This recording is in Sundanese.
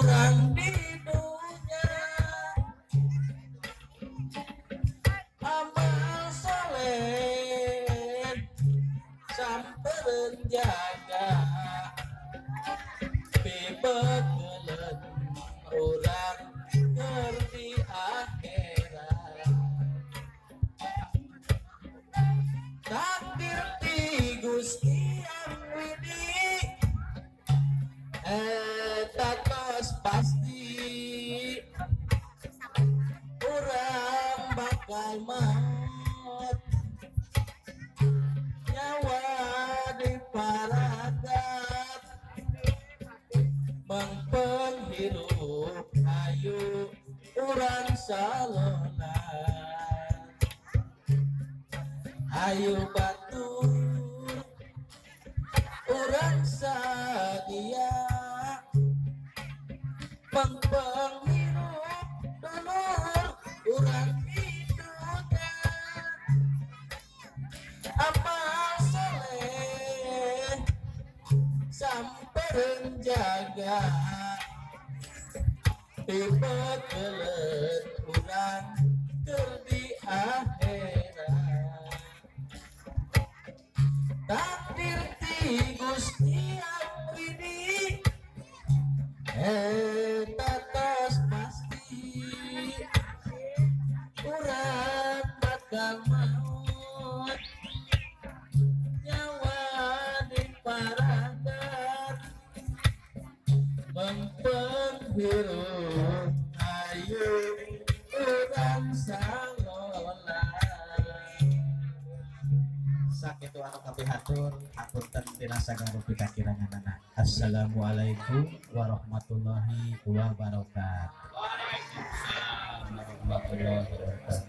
urang di dunya amal soleh sampereun jaga pibekeleun urang keur di akhirat takdir ti Gusti Yang Widi eta tos pasti urang bakal maut nyawa diparagat mangpeng hirup ayu urang salolat ayu batur urang sadia pengpeng hirup dulur urang hidupnya amal soleh sampereun jaga pibekeleun urang keur di akhirat takdir ti Gusti Yang Widi eta tos pasti urang bakal maut nyawa diparagat mengpeng hirup ayu urang salolat. Sakitu anu kapihatur hapunten tina sagala rupi kakiranganana. Assalamualaikum warahmatullahi wabarakatuh. Waalaikumsalam warahmatullahi wabarakatuh.